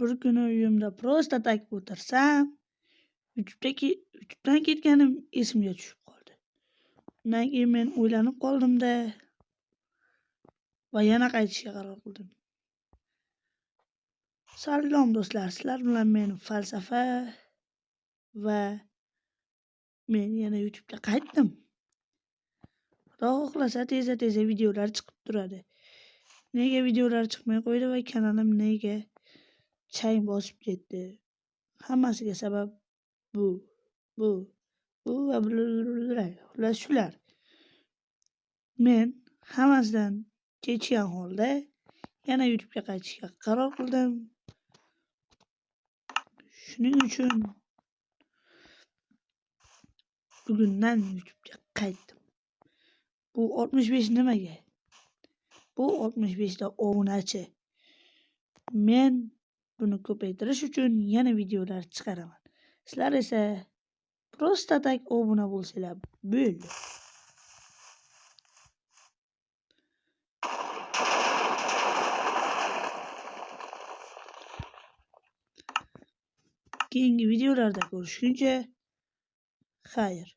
Bir kuni uyimda просто так o'tirsam, YouTube'dan ketganim esimga tushib qoldi. Undan keyin men o'ylanib qoldim-da va yana qaytishga qaror qildim. Salom do'stlar, sizlar bilan men Falsafa va men yana YouTube'ga qaytdim. Xudo xohlasa tezda-tezda videolar chiqib turadi. Nega videolar chiqmay qo'ydi va kanalim nega chang bosib ketdi? Hammasiga sabab bu, bu, bu va xullas shular. Men hammasidan kechgan holda yana YouTube'ga qaytishga qaror qildim. Shuning uchun bugundan YouTube'ga qaytdim. Bu 65 nimaga? Bu 65 ta obunachi. Men buni ko'paytirish uchun yana videolar chiqaraman. Sizlar esa просто так obuna bo'lsanglar bo'ldi. Keyingi videolarda ko'rishguncha xayr.